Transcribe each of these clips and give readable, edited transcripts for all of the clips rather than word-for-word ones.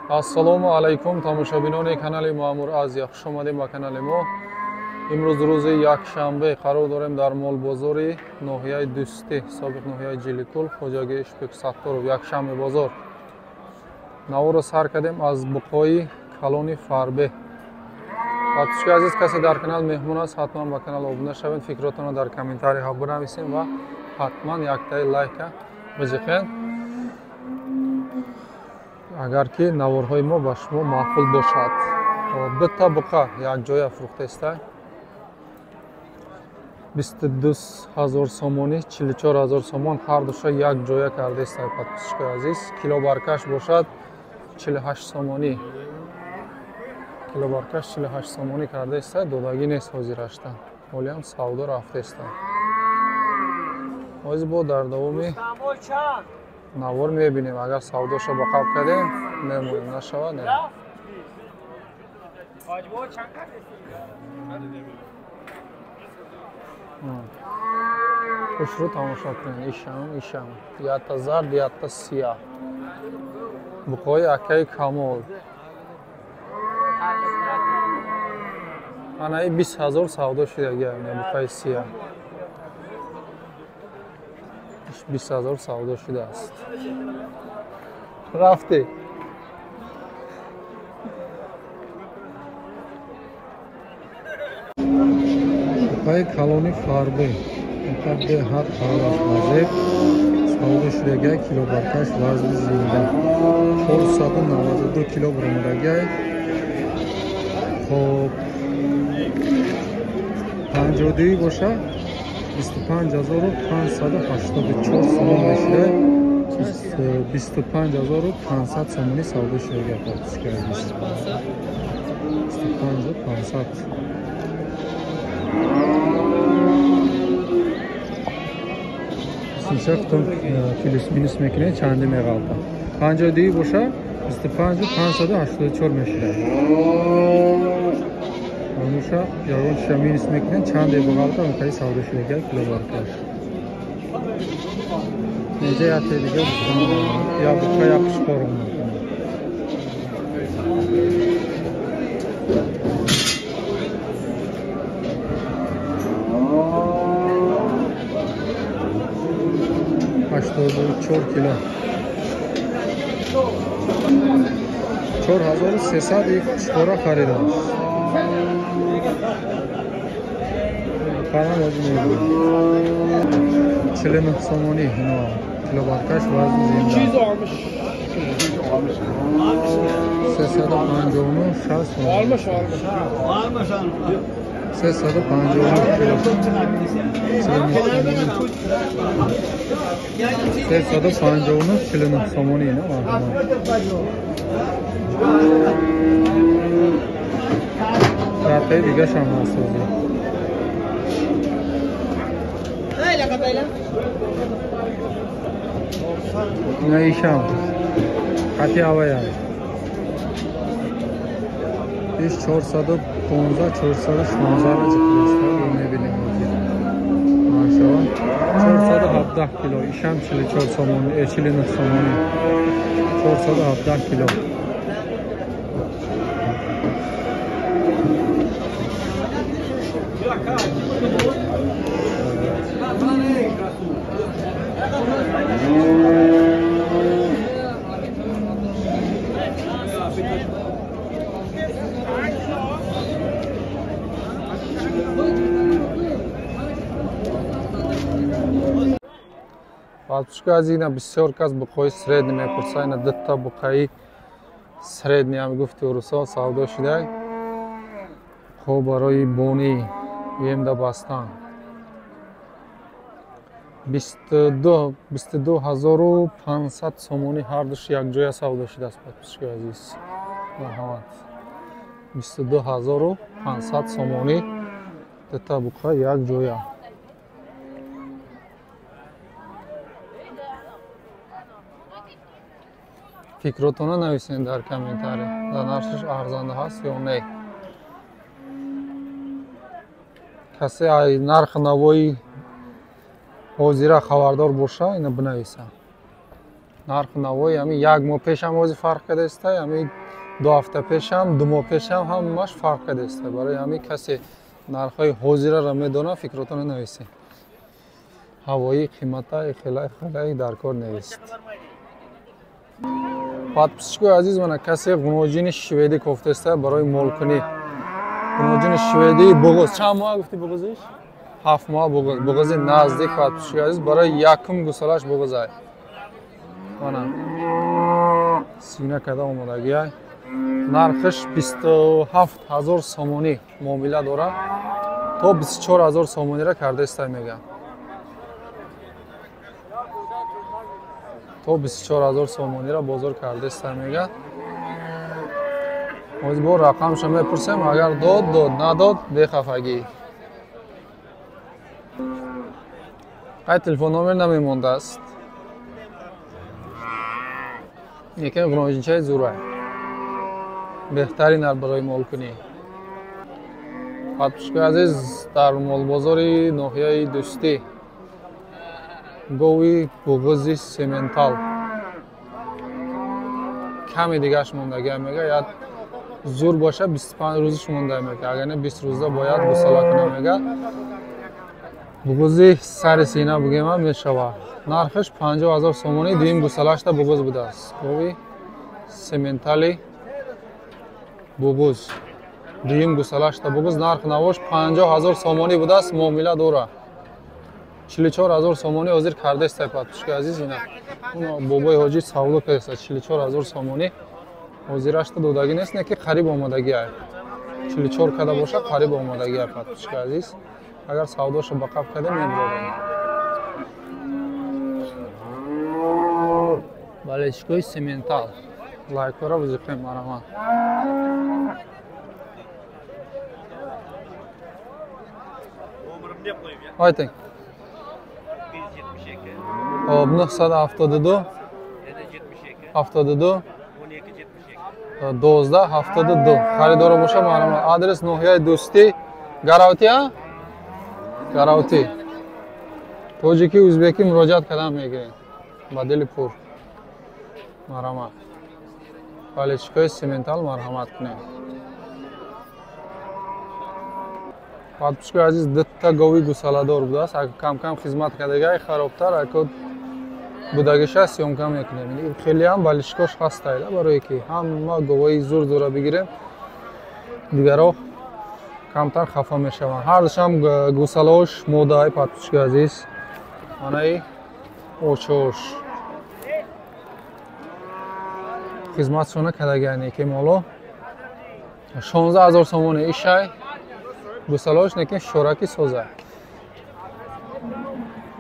Ассалому алайкум тамошобинони канали Маъмур Азия, хуш омадем ба канали мо. Имрӯз рӯзи якшанбе қарор дорем дар молбозори ноҳияи Дӯстӣ, собиқ ноҳияи Ҷиликул, хоҷагии Ишбек Сатторов, якшанбе бозор. Наворро сар кардем аз буқои калони Фарбе. Подписчики азиз, касе дар канал меҳмон аст, ҳатман ба канал обуна шавед, фикротонро дар комментариҳо бинависем ва ҳатман яктаи лайка биҷиқед, агар ки наворҳои мо ба шумо маъқул бошад. Дута буқа якҷоя фурӯхтаиста, 22 000 сомонӣ, 44 000 сомон ҳар душа якҷоя кардаиста. Подписчикои азиз, килобаркаш бошад 48 сомонӣ, килобаркаш 48 сомонӣ кардаиста. Додагӣ нест ҳозирашта, ҳолиам савдо рафтаиста. Ҳозир бо дар давоми навор мебинем, агар савдоша ба қабл кардем мемонем, нашавад не. Хушрӯ тамошо кунед, ишам ишам, якта зард, якта сияҳ. Буқои акаи Камол анаи 20 000 савдо шудагия, буқаи сияҳ 20 000 савдо шудааст. Рафтӣ. Буқаи калони Фарбе буқа беҳад қалаш базеб савдо шудагия, килобаркаш вазни зинда 492 кило баромадагия. Хоб, 52 боша 25 584 сомон мешуда, 25 500 сомонӣ савдо шудагия. Подписчики азиз, 25 500. Синшафтон плюс минус мекунед, чанде меғалта. 52 боша 25 584 мешуда. Ануша ягон чиша минус мекунед, чанде буғалта, мухаи савдо шудагия килобаркаш. Неҷа яте дига я буқа я қушқор омад. 84 кило, 4300 и қушқора харидааст. Қарам ҳозир мебинем. 49 сомонӣ ино килобаркаш вазни зинда, 359 60, 359 кило, 359 49 сомонӣ ино марҳамат. Рафтаи дигашам ҳаст ҳозир. На ишам қати авая иш 415, 416 ҷиқиста мебинем ҳозир. Машалла, 417 кило, ишам 44 сомонӣ, 49 сомонӣ, 417 кило. Подписчики аз ина бисёр кас буқои средний мепурса. Ина дута буқаи средний ҳам гуфти урусо савдо шудай. Хоб, барои бони емда бастан 22 500 сомонӣ ҳардуш якҷоя савдо шудааст. Подписчики азиз, марҳамат, 22 500 сомонӣ дута буқа якҷоя. Фикротона нависед дар комментария, дар нархаш арзанда ҳаст ё не. Касе ай нархи навои ҳозира хабардор боша, ина бинависа. Нарх навои ҳами як моҳ пешам ози фарқ кардааста, ҳами 2 ҳафта пешам, 2 моҳ пешам ҳамаш фарқ кардааста. Барои ҳами касе нархҳои ҳозираро медонад, фикротонро нависед. Ҳавои қимата хелай хелай дар кор нест. Подписчикои азиз, мана касе ғуноҷини шведӣ кофтааста барои молкунӣ. Ғуноҷини шведӣ буғуз. Чанд моҳ гуфтӣ буғузиш? 7 моҳ буғуз. Буғузи наздик подписчикои азиз, барои якум гусалаш буғузай. Мана сина када омодагиай. Нархиш 27000 сомонӣ муомила дора. То 24000 сомониро кардаистай мега. То 24000 сомониро бозор кардаистай мега. Ҳозир бо рақамша мепурсем, агар дод, дод, надод, бехафагӣ. Қай телефон номер намемондааст. Лекин ғуноҷинчаи зурай. Беҳтарин барои молкунӣ. Подписчикои азиз, дар молбозори ноҳияи Дӯстӣ гови буғузи сементал ками дигаш мондагиам мега, як зур боша 25 рӯзиш монда мега, агар не 20 рӯза бояд гусала кунам мега. Буғузи сари сина бугема мешава. Нархиш 50000 сомонӣ, дуюм гусалашта буғуз будааст. Гови сементали буғуз. Дуюм гусалашта буғуз, нарх навош 50000 сомонӣ будааст, муомила дора. 44000 сомонӣ ҳозир кардаистай подписчикои азиз. Ина бобои ҳоҷӣ савдо кардааст 44000 сомонӣ. Ҳозирашта додагӣ нест, не ки қариб омодагӣ ай. 44 када боша қариб омодагӣ ай подписчикои азиз. Агар савдоша ба қаб кардем мебурорем. Балечкои сементал. Лайкҳоро бизиқем мараман. Айтинг. Хоб 972 72 12 72. Харидоро боша мараман. Адрес ноҳияи Дӯстӣ, Гаравтия? Гаравтӣ. Тоҷикӣ, узбекӣ муроҷиат кардан мегирем. Ба дили пур. Марҳамат. Палечкои сементал марҳамат кунем. Подписчикои азиз, дутта гови гусаладор будааст. Агар кам-кам хизмат кардагай харобтар, ако будагиша съёмка мекунем. Хеле ҳам балишкош ҳастайда, барое ки ҳама говои зур зура бигирем, дигаро камтар хафа мешаванд. Ҳардушам гусалаош модаи подписчикои азиз. Манаи очош хизматшона кардагиане ки моло 16000 сомони ишай гусалаош, неки шораки созай.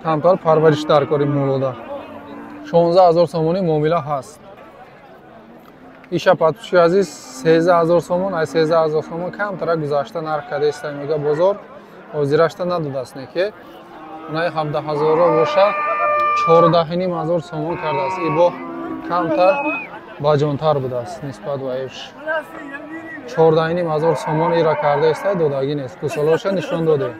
Камтар парвариш дар кори молода. 16000 сомони муомила ҳаст. Иша подписчикои азиз 13000 сомон, ай 13000 сомон камтара гузашта нарх кардаиста мега бозор, ҳозирашта надодааст, неки унаи 17000 боша 14500 сомон кардааст. Ибо камтар баҷонтар будааст нисбат ба иш. 14500 сомон ира кардаиста, додагӣ нест. Гусалоша нишон доде.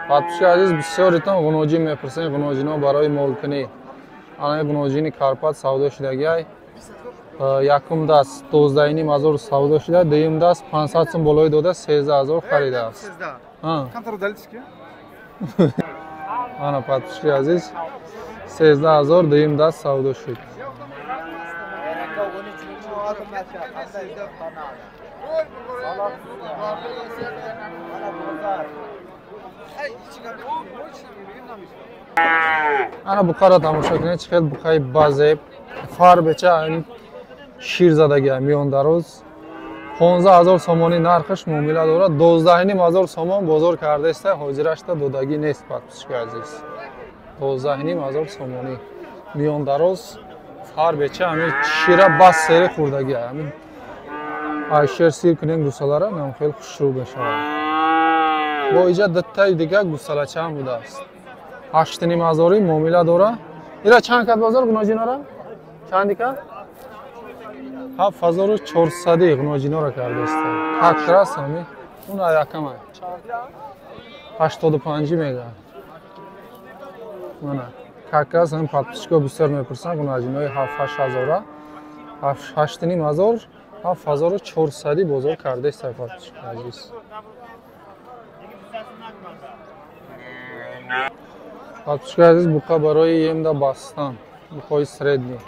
Подписчикои азиз, бисёритон ғуноҷин мепурсем, ғуноҷино барои молкунӣ. Анаи ғуноҷини Карпат савдо шудагиай. Якум даст 12500 савдо шуда, дуюм даст 500 сум болои дода 13000 харидааст. Ана подписчикои азиз, 13000 дуюм даст савдо шуд. Ана буқаро тамошо кунед, чӣ хел буқаи базеб, фарбеча шир задагиа миёндароз. 15000 сомонӣ нархаш муомила дорад, 12500 сомон бозор кардаиста, ҳозирашта додагӣ нест подписчикои азиз. 12500 сомонӣ миёндароз, фарбеча ҳамин шира бас сери хӯрдагиа. Ҳамин ай шер сир кунем гусалара, нам хеле хушрӯ мешавад. Бо иҷа дуттаи дига гусалачаам будааст. 8500 муомила дора. Ира чанд кад бозор гуноҷинора? Чанди кад? 7400 гуноҷинора кардааст. Как раз ҳами он якама. 85 мега. Мана. Как раз ҳамин подписчикҳо бисёр мепурсанд, гунаҷинои 7-8 ҳазора. 8.5 ҳазор, 7400 бозор кардааст подписчикои азиз. Подписчикои азиз, буқа барои емда бастан, буқои средний.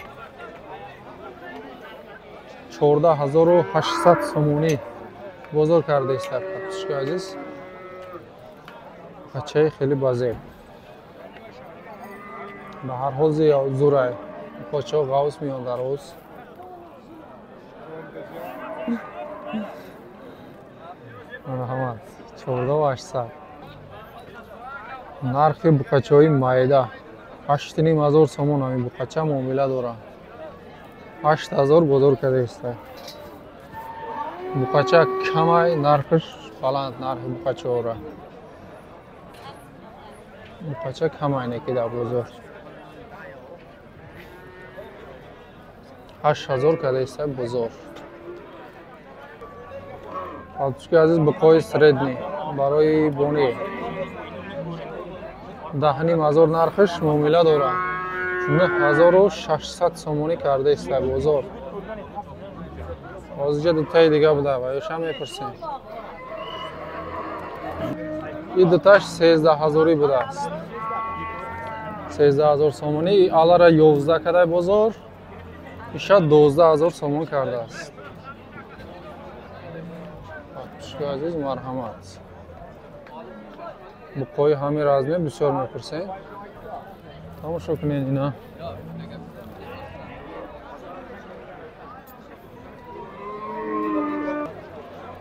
14800 сомонӣ бозор кардааст подписчикои азиз. Бачаи хеле базеб. Ба ҳар ҳол зурай. Почо ғавс меён дар ҳоз. Марҳамат, 14800. Нархи буқачаҳои майда 8.5 ҳазор сомон ҳамин буқача муомила дорад. 8000 бозор кардааст. Буқача камай, нархаш баланд, нархи буқачаҳоро. Буқача камай неки дар бозор. 8000 кардааст бозор. Подписчикои азиз, буқои средний барои бонӣ 10.5 ҳазор нархаш муомила дорад. 9600 сомонӣ кардааст бозор. Ҳозирҷа дутаи дига буда ва ёшам мепурсем. Ин дуташ 13 ҳазорӣ будааст. 13 ҳазор сомонӣ, алара 11 карда бозор, иша 12 ҳазор сомон кардааст. Подписчикои азиз, марҳамат. Буқои ҳамин размер бисёр мепурсем. Тамошо кунед ина.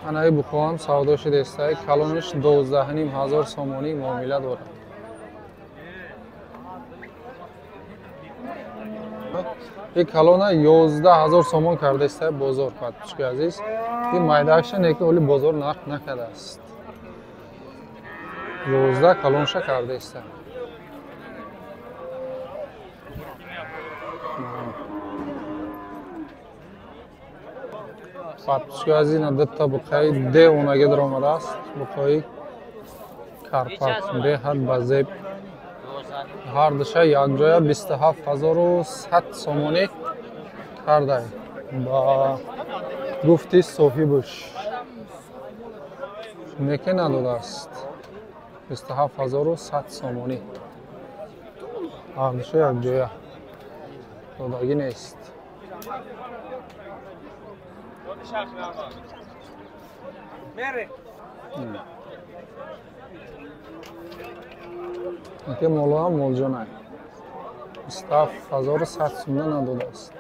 Анаи буқоам савдо шудааст. Калонаш 12.5 ҳазор сомонӣ муомила дорад. Ин калона 11 ҳазор сомон кардааст бозор, подписчикои азиз. Ин майдаакша неки оли бозор нарх накардааст. 11 калонша кардааст. Подписчикои азиз, ина дута буқаи девонагӣ даромадааст. Буқои карпат беҳад ба зеб. Ҳар душа якҷоя 27100 сомонӣ кардай ба гуфти соҳибаш. Неке надодааст. 27100 сомонӣ. Ҳар душа якҷоя додагӣ нест. Ки молоам молҷонай. 27100 сомона надодааст.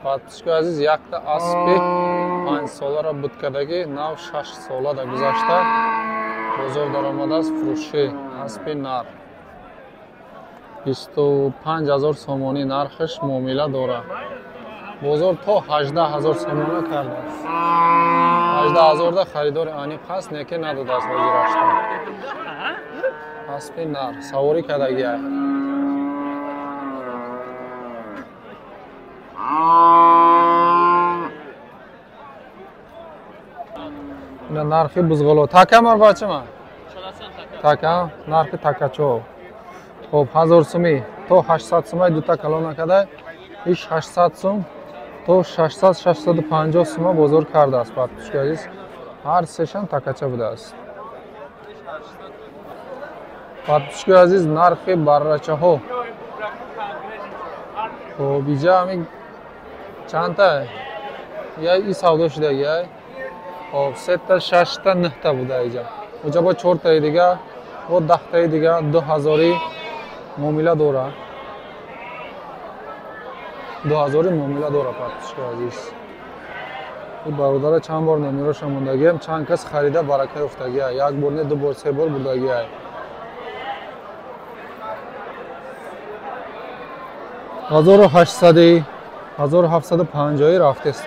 Подписчикои азиз, якта аспи 5 соларо буд кардагӣ, нав 6 сола дар гузашта бозор даромадааст фурӯшӣ аспи нар. 25 ҳазор сомонӣ нархаш муомила дорад. Бозор то 18 ҳазор сомона кардааст. 18 ҳазорда харидори аниқ ҳаст, неке надодааст ҳозирашта. Аспи нар саворӣ кардагиай. Ина нархи бузғоло. Така мар бачама? Така, нархи такачо. Хоб, 1000 сумӣ то 800 сумай дута калона кадай. Иш 800 сум то 600-650 сума бозор кардааст. Подписчикои азиз, ҳар сешам такача будааст. Подписчикои азиз, нархи баррачаҳо. Хоб, иҷа ҳамин чандта? Я и савдо шудагиай. Хоб, 3та, 6та, 9та буда иҷа. Оҷа бо 4таи дига, бо 10таи дига 2000 муомила дорад. 2000 муомила дорад, подписчикои азиз. Ин бародара чанд бор номероша мондагиам, чанд кас харида барака ёфтагиай. Як бор не, ду бор, се бор бурдагиай. 1800 1750 рафтест.